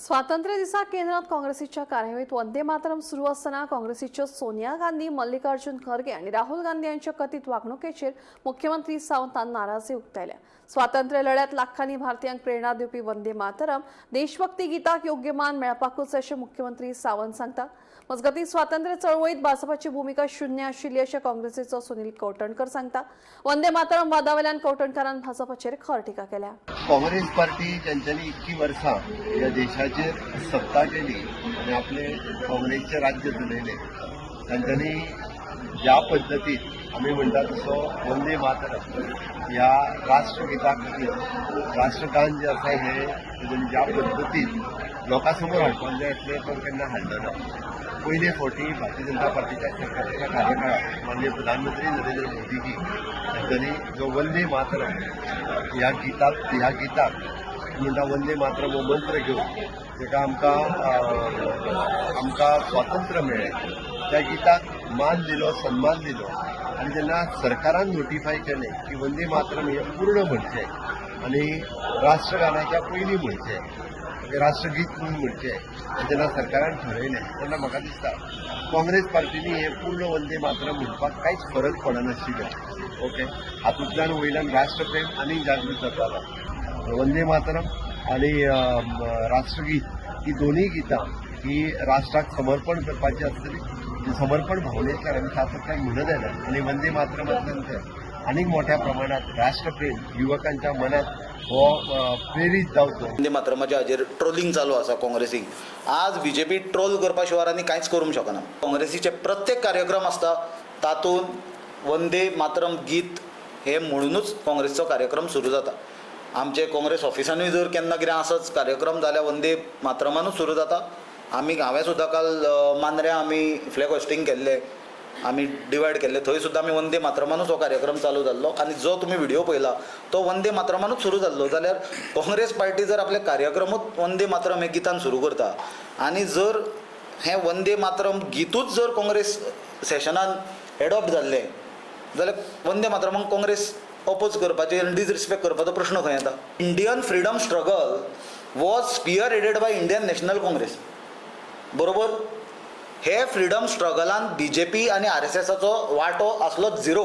स्वातंत्र्य दिसा केंद्रात काँग्रेसीच्या कार्यावळीत वंदे मातरम सुरू असताना काँग्रेसीच्यो सोनिया गांधी, मल्लिकार्जुन खरगे आणि राहुल गांधी यांच्या कथित वागणुकीचेर मुख्यमंत्री सावंतान नाराजी उक्तायल्या. स्वातंत्र्य लढ्यात लाखांनी भारतीयांक प्रेरणा दिवपी वंदे मातरम देशभक्ती गीताक योग्य मान मेळपाकूच अशें मुख्यमंत्री सावंत सांगता. मजगतीं, स्वातंत्र्य चळवळीत भाजपाची भूमिका शून्य आशिल्ली अशें काँग्रेसीचो सुनील कवठणकर सांगता. वंदे मातरम वादावेल्यान कवठणकारान भाजपाचेर खर टिका केल्या. काँग्रेस पार्टी ज्यांच्यानी इतकी वर्सां ह्या देशाचेर सत्ता केली आनी आपले काँग्रेसचें राज्य चलयलें, तांच्यांनी ज्या पद्दतीन आमी म्हणटा तसो वंदे मातरम ह्या राष्ट्रगिता खातीर, राष्ट्रगान जें आसा हें तेंच्यांनी ज्या पद्दतीन लोकां समोर हाडपाक जाय आसलें, तो केन्ना हाडलो ना. पयले फावटी भारतीय जनता पार्टीच्या सरकाराच्या कार्यकाळात माननीय प्रधानमंत्री नरेंद्र मोदीजी हांच्यांनी जो वंदे मातरम ह्या गिताक म्हणटा, वंदे मातरम हो मंत्र घेवन जेका आमकां स्वातंत्र्य मेळ्ळें, त्या गिताक मान दिलो, सन्मान दिलो. आनी जेन्ना सरकारान नोटिफाय केलें की वंदे मातरम हें पूर्ण म्हणचें आनी राष्ट्रगानाच्या पयलीं म्हणचें, राष्ट्रगीत म्हणून म्हणचें, आनी जेन्ना सरकारान ठरयलें, तेन्ना म्हाका दिसता काँग्रेस पार्टीनी हें पूर्ण वंदे मातरम म्हणपाक कांयच फरक पडनाशिल्लो. ओके, हातूंतल्यान वयल्यान राष्ट्रप्रेम आनीक जागृत जातालो. वंदे मातरम आणि राष्ट्रगीत ही दोन्ही गितां ही राष्ट्राक समर्पण करपाची आसतली. ती समर्पण भावनेंतल्यान आमी सातत्यान म्हणत आयल्या आनी वंदे मातरमांतल्यान ते आनीक मोठ्या प्रमाणात राष्ट्रप्रेम युवकांच्या मनात हो प्रेरीत जावचो. वंदे मातरमाच्या हाजेर ट्रोलिंग चालू आसा काँग्रेसीक. आज बीजेपी ट्रोल करपा शिवाय आनी कांयच करूंक शकना. काँग्रेसीचे प्रत्येक कार्यक्रम आसता, तातूंत वंदे मातरम गीत हें म्हणुनूच काँग्रेसचो कार्यक्रम सुरू जाता. आमचे काँग्रेस ऑफिसानूय जर केन्ना कितें आसत कार्यक्रम जाल्यार वंदे मातरमानूच सुरू जाता. आमी हांवें सुद्दां काल मांद्र्यां आमी फ्लॅग होस्टींग केल्लें, आमी डिवायड केल्ले, थंय सुद्दां आमी वंदे मातरमानूच हो कार्यक्रम चालू जाल्लो आनी जो तुमी व्हिडियो पळयला तो वंदे मातरमानूच सुरू जाल्लो. जाल्यार काँग्रेस पार्टी जर आपले कार्यक्रमूच वंदे मातरम हे गितान सुरू करता आनी जर हें वंदे मातरम गितूच जर काँग्रेस सेशनान एडॉप्ट जाल्लें जाल्यार वंदे मातरमाक काँग्रेस अपोज करपाची आनी डिसरिस्पेक्ट करपाचो प्रश्न खंय येता? Indian freedom struggle was spearheaded by Indian National Congress, बरोबर? हे फ्रिडम स्ट्रगलान बीजेपी आनी आरएसएसाचो वांटो आसलो झिरो.